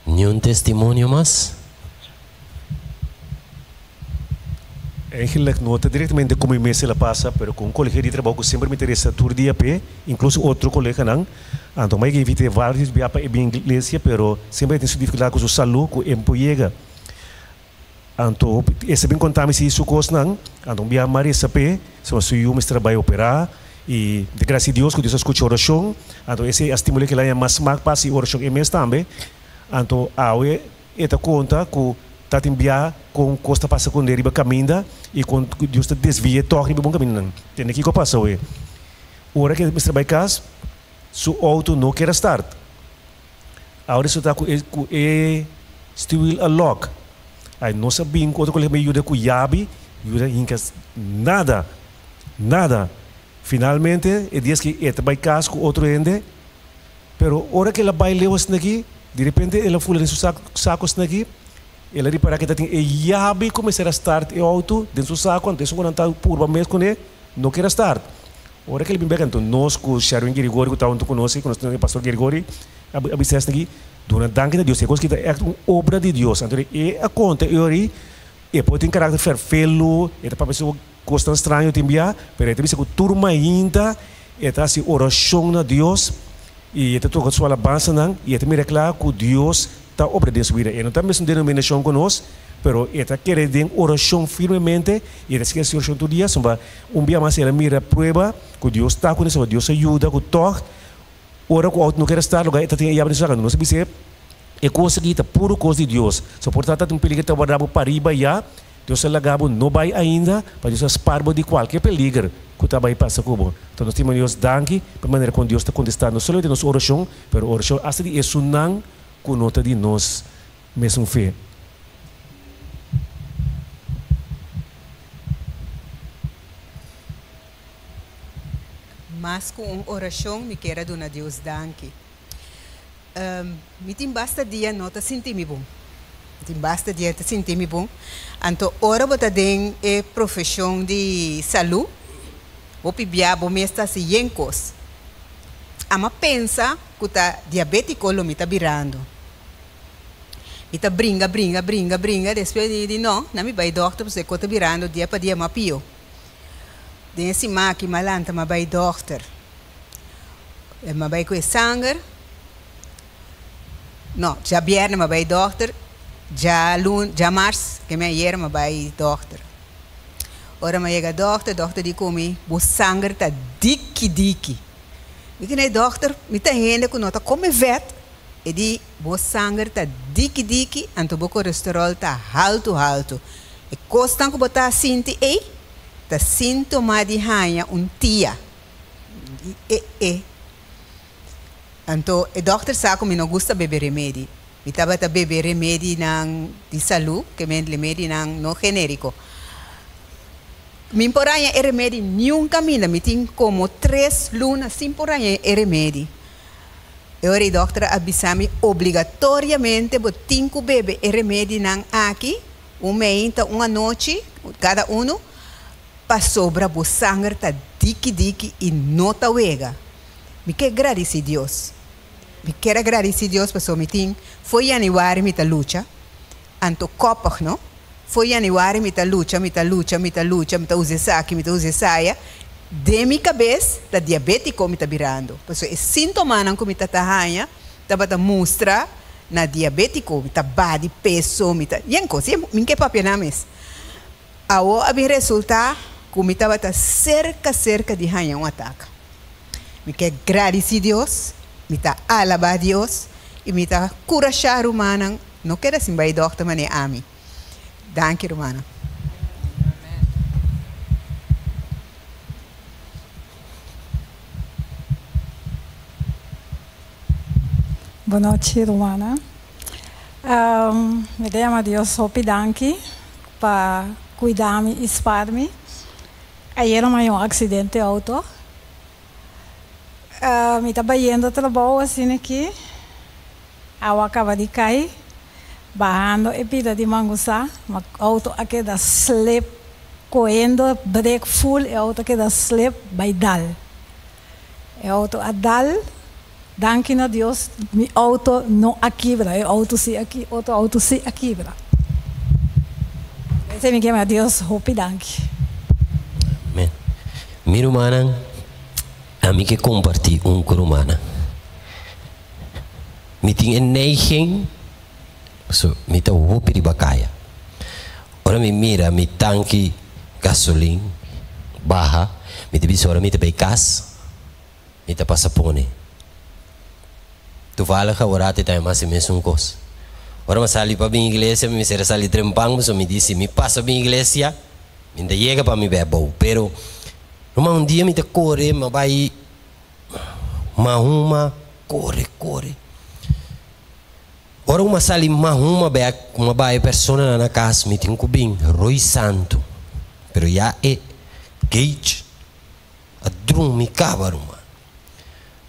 Niun testimonio mas? Eigenlijk no ta directamente cu mi mes el a pasa, pero cu un colega di trabou cu semper mi ta reza tur dia p'e, incluso otro coleganan. Anto mi a invit'e varios bia pa e bin iglesia, pero semper e tin su dificultad cu su salud cu e no por yega. Anto e sa bin conta mi si su cosnan, anto un bia mi a reza p'e, sino su yu mester a bay opera, y mi ta gracia Dios cu Dios a scucha oracion, anto esey a stimul'e kila haña mas smak pa haci oracion e mes tambe. Anto awe E ta konta ku ta tin bia kon kos ta pasa kuné riba kaminda i kon Dios ta desvi'é tòg riba bon kamindanan. Tende kiko a pasa awe. Ora ku e mester bai kas, su outo no kier a start. Awe resultá ku e ku e stuwil a lòk. Ai nos a bin ku otro kolega mi yuda ku yabi, yuda hinka nada, nada. Finalmente e dies ki e ta bai kas ku otro hende. Pero ora ku el a bai leu asina aki, di repente el a fula den su saku asina aki, el a ripará ku e ta tin e yabi ku mester a start e outo den su saku, anto esun ku nan ta purba mes kuné no kier a start. Ora ku el bin bek, anto nos ku Sherwin Girigori ku ta huntu ku nos ei, ku nos tin e pastor Girigori, a bisa asina aki, Duna danki na Dios, e kos aki ta ègt un obra di Dios. Anto e a konta e ora ei, e por tin karakter fèrfelu, e ta papia su Kosnan straño tin bia, pero e ta bisa ku tur mainta e ta hasi orashon na Dios i e ta toka su alabansanan i e ta mira kla ku Dios ta obra den su bida. E no ta mesun denominashon ku nos, pero e ta kere den orashon firmemente i e ta sigui hasi orashon tur dia. Soba un bia mas el a mira prueba ku Dios ta kuné, soba Dios a yuda ku tòg ora ku outo no kere start loke e ta tin e yabi den su saka. Nos a bis'é e kos aki ta puru kos di Dios. Soportá ta tin un peliger ta warda bo pariba ya. Dios a laga bo no bai ainda, pa Dios a spar bo di kualke peliger ku ta bai pasa ku bo. Enton nos tin Dios danki pa e manera kon Dios ta kontestá no solamente nos orashon, pero orashon asta di esunnan ku no ta di nos mesun fe. Mas ku un orashon mi kier a duna Dios danki. Mi tin basta dia no ta sinti mi bon. Mi tin basta dia ta sinti mi bon. Anto ora bo ta den e profeshon di salú, hopi bia bo mes ta hasi yen kos. Ama pensa ku ta diabétiko lo mi ta birando. Mi ta bringa, bringa, bringa, bringa, despues mi di no, na mi bai dòkter pasobra e kos ta birando dia pa dia mas pió. Den e siman aki mi a lanta mi a bai dòkter. Mi a bai ku e sanger. No, djabièrnè mi a bai dòkter, djalun, djamars, ke mi ayera mi a bai dòkter. Ora mi a yega dòkter, dòkter di ku mi, Bo sanger ta diki diki. Mi di, Dòkter, mi ta hende ku no ta kome vèt. E di, Bo sanger ta diki diki, anto bo kolesteròl ta haltu haltu. E kosnan ku bo ta sinti ei ta síntoma di haña un tia. E e. Anto e dokter sa ku mi no gusta bebe remedi. Mi tabata bebe remedinan di salu, ke men remedinan no generiko. Mi por haña e remedi niun kaminda. Mi tin komo tres luna sin por haña e remedi. E ora e dokter a bisa mi obligatoriamente bo tin ku bebe e remedinan aki, un meinta, un anochi, kada unu. Pasobra bo sanger ta diki diki i no ta wega. Mi ke gradisí Dios. Mi kier a gradisí Dios pasobra mi tin fo'i yanüari mi ta lucha, anto kòpig no, fo'i yanüari mi ta lucha, mi ta lucha, mi ta lucha, mi ta usa esaki, mi ta usa esaya, den mi kabes ta diabétiko mi ta birando, pasobra e síntomanan ku mi ta ta haña tabata mustra na diabétiko, mi ta baha di peso, mi ta, yen kos, yen, mi ke papia nan mes. Awo a bin resultá ku mi tabata serka serka di haña un ataka. Mi ke gradisí Dios, mi ta alabá Dios i mi ta kurashá rumannan no keda sin bai dòkter manera ami. Danki rumannan. Bonochi rumannan. Mi ta yama Dios hopi danki pa cuida mi y spaar mi. Ayera mi a un accidente auto. Mi ta bayendo trabou asina aki. Awa caba di cay. Bahando e pida di Mangusá, mi auto a keda slip. Kohendo brek full e auto keda slip bai dal. E auto a dal, danki na Dios mi auto no a kibra, e auto si a otro auto si a kibra. Esei mi ke Dios hopi danki. Amen. Mi rumannan, ami ke kompartí un ku rumannan. Mi tin e neiging, pasobra mi ta hopi riba kaya. Ora mi mira mi tanki gasolin baha, mi ta bisa ora mi ta bay cas, mi ta pasa pone. Toevallig aworat e ta mas e mesun cos. Ora mi a sali pa bin iglesia, mi mester a sali trempan, pasobra mi di si mi pasa bin iglesia, mi ta yega pa mi bay abou. Pero, numa un dia mi ta core, mi a bay Mahuma, core, core. Ora ku mi a sali Mahuma bek ku mi a bai e personanan na kas mi tin ku bin Rooi Santu pero ya e gauge a drumi kaba ruman.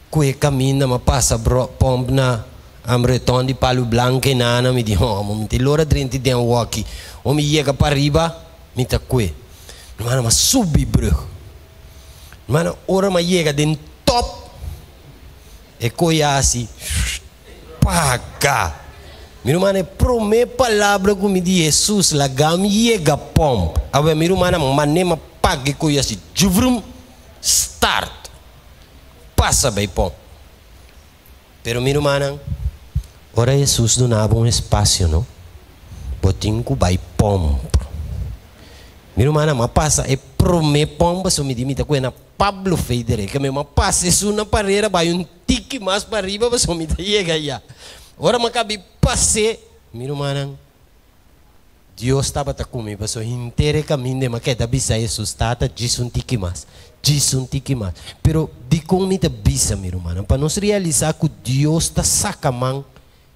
Ku e kaminda mi a pasa pomp na Amreton di Palu Blanka e nana mi di homo mi ta lora drenti den woki ora mi yega pariba mi ta kue. Ruman mi a subi brug. Ruman ora mi a yega den top e koe hasi. Paga! Mi ruman e prome palabra ku mi di Hesus laga mi yega pomp. Awe mi rumannan mane ma paga e koe asi juvrum start pasa bai pomp. Pero mi rumannan ora Hesus duna bo un espasio no bo tin ku bai pomp. Mi rumannan ma pasa e prome pomp pasobra mi di mi ta kohe na Pablo Federer ke mi ma pasa esun na parera bai un Tiki mas pa riba pasobra mi ta yega ya. Ora mi a kabi pas'é, mi rumannan, Dios tabata ku mi pasobra henter e kaminda mi a keda bisa Hesus, Tata, djis un tiki mas, djis un tiki mas. Pero dikon mi ta bisa, mi rumannan? Pa nos realisá ku Dios ta saka man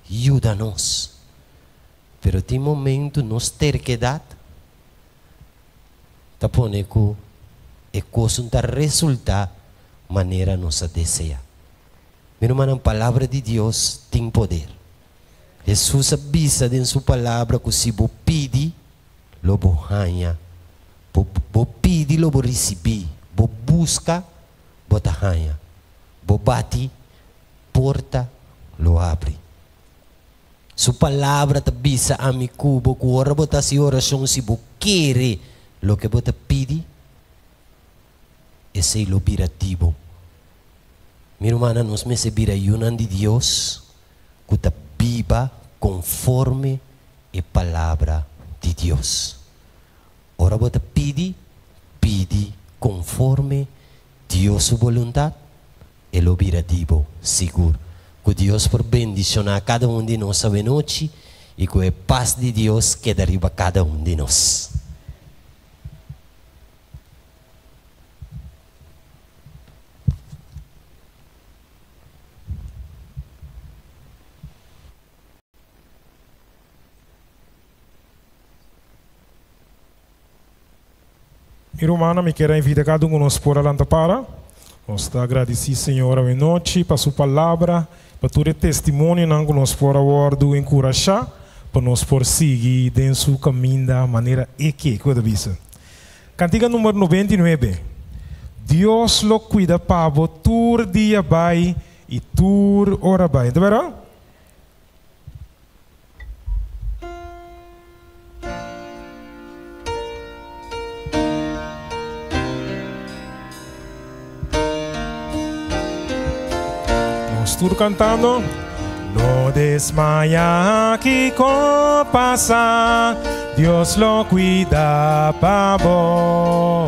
yuda nos. Pero tin momentu nos terkedat ta pone ku e kos no ta resultá manera nos a deseá. Mi rumannan, Palabra di Dios tin poder. Hesus a bisa den su Palabra ku si bo pidi, lo bo haña. Bo bo pidi, lo bo risibí. Bo buska, bo ta haña. Bo bati, porta lo abri. Su Palabra ta bisa ami ku bo ku ora bo ta hasi orashon, si bo kere loke bo ta pidi, esei lo bira di bo. Mi rumannan, nos mester bira yunan di Dios ku ta biba konforme e Palabra di Dios. Ora bo ta pidi, pidi konforme Dios su boluntat, e lo bira di bo sigur. Ku Dios por bendishoná kada un di nos awenochi i ku e pas di Dios keda riba kada un di nos. Mi rumannan, mi kier a invita cada un cu nos por a lanta para. Nos ta agradeci Señor awe nochi pa su palabra, pa tur e testimonionan cu nos por a wordo encurasha pa nos por sigui den su caminda manera e ke. Kico ta bisa? Cantica number 99. Dios lo cuida pa bo tur dia bai y tur ora bai. Ta berdad? Nos tur cantando. No desmaya kiko pasa, Dios lo cuida pa bo.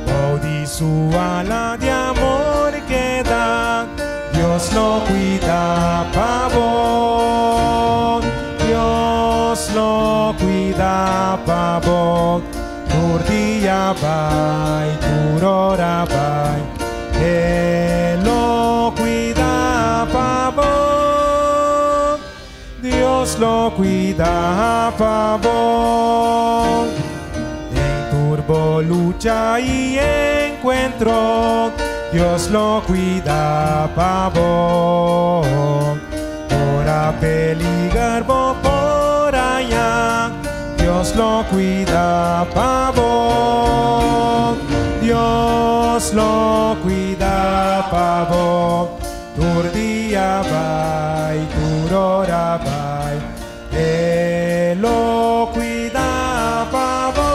Bou di su ala di amor keda, Dios lo cuida pa bo. Dios lo cuida pa bo. Tur dia bai, tur ora bai. E lo cuida pa bo. Dios lo cuida pa bo. Den tur bo lucha y encuentro, Dios lo cuida pa bo. Ora peliger bo por haña, Dios. Dios lo cuida pa bo. Dios lo cuida pa bo. Tur dia bai, tur ora bai. E lo cuida pa bo.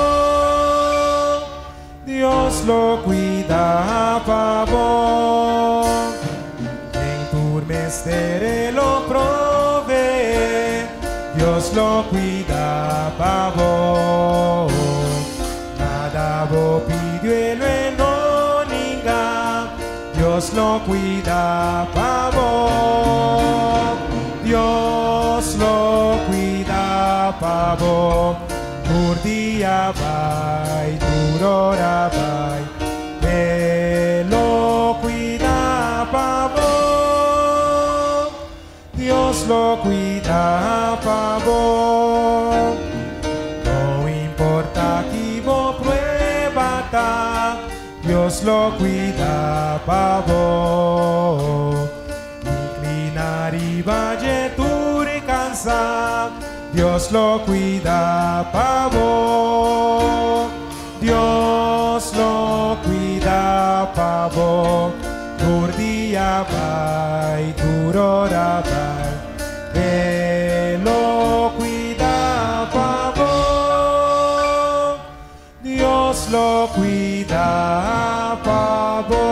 Dios lo cuida pa bo. Den tur mester E lo provee. Dios lo cuida pa bo. Nada bo pidi E no ninga. Dios lo cuida pa bo. Dios lo cuida pa bo. Tur dia bai, tur ora bai. E lo cuida pa bo. Dios lo cuida pa bo. No importa ki bo prueba ta, Dios lo cuida pa bo. Inclina riba dje tur cansa, Dios lo cuida pa bo. Dios lo cuida pa bo. Tur dia bai, tur ora bai. E lo cuida pa bo. Dios lo cuida pa bo.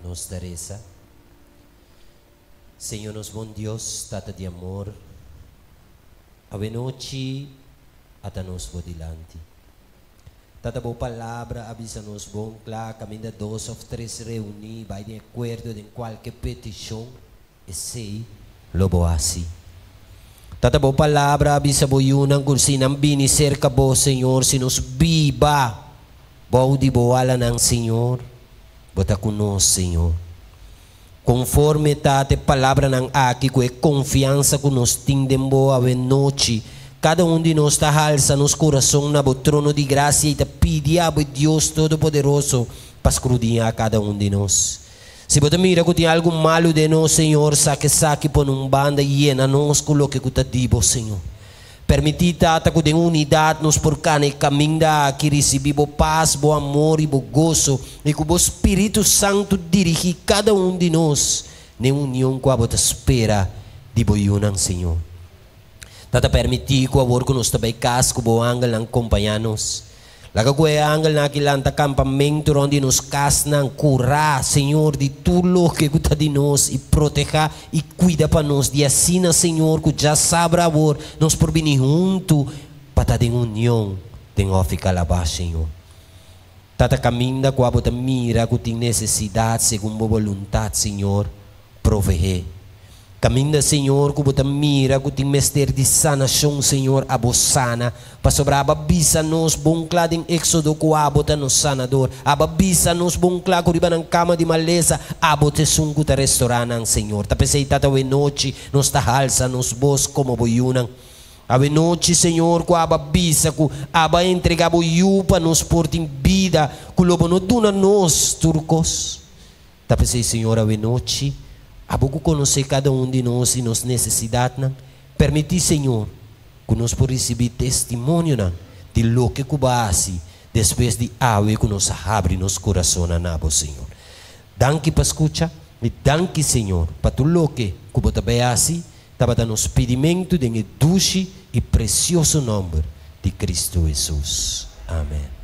Nos ta resa. Señor nos bon Dios, Tata di amor, awe nochi ata nos bo dilanti. Tata bo palabra a bisa nos bon cla, caminda dos of tres reuni, bai di acuerdo den cualke peticion, esey lo bo haci. Tata bo palabra a bisa bo yunan cu si nan bini cerca bo, Señor, si nos biba bou di bo alanan, Señor, bo ta cu nos, Señor. Conforme Tata e palabranan aki cu e confiansa cu nos tin den bo awe nochi, cada un di nos ta halsa nos curason na bo trono di gracia y ta pidi abo e Dios Todopoderoso pa scrudiña cada un di nos. Si bo ta mira cu tin algu malu den nos, Señor, saca esaki pone un banda y yena nos cu loke cu ta di bo, Señor. Permití, Tata, ku den unidat nos por kana e kaminda aki, risibí Bo pas, Bo amor i Bo goso, i ku Bo Spiritu Santu dirigí kada un di nos n'e union ku Abo ta spera di Bo yunan, Señor. Tata, permití ku awor ku nos ta bai kas, ku Bo angelnan kompañá nos. Laga ku e angelnan aki lanta kampamentu rònt di nos kasnan, kurá, Señor, di tur loke ku ta di nos, i protehá i kuida pa nos, di asina, Señor, ku djasabra awor nos por bini huntu pa ta den union den Hòfi Kalabash, Señor. Tata kaminda ku abo ta mira ku tin nesesidat segun bo boluntat, Señor, Proveé. Kaminda, Señor, ku Bo ta mira ku tin mester di sanashon, Señor, Abo sana. Pasobra Abo a bisa nos bon kla den Éksodo ku Abo ta nos sanador. Abo a bisa nos bon kla ku riba nan kama di malesa, Abo ta esun ku ta restorá nan, Señor. Ta p'esei, Tata, awe nochi nos ta halsa nos bos komo Bo yunan. Awe nochi, Señor, ku Abo a bisa ku Abo a entregá Bo Yu pa nos por tin bida, ku lo Bo no duna nos tur kos. Ta p'esei, Señor, awe nochi, Abo ku konosé kada un di nos i nos nesesidatnan, permití, Señor, ku nos por risibí testimonionan di loke ku Bo a hasi despues di awe ku nos a habri nos kurasonnan na Bo, Señor. Danki pa skucha i danki, Señor, pa tur loke ku Bo ta bai hasi, tabata nos pidimentu den e dushi i presioso nòmber di Kristu Hesus. Amen.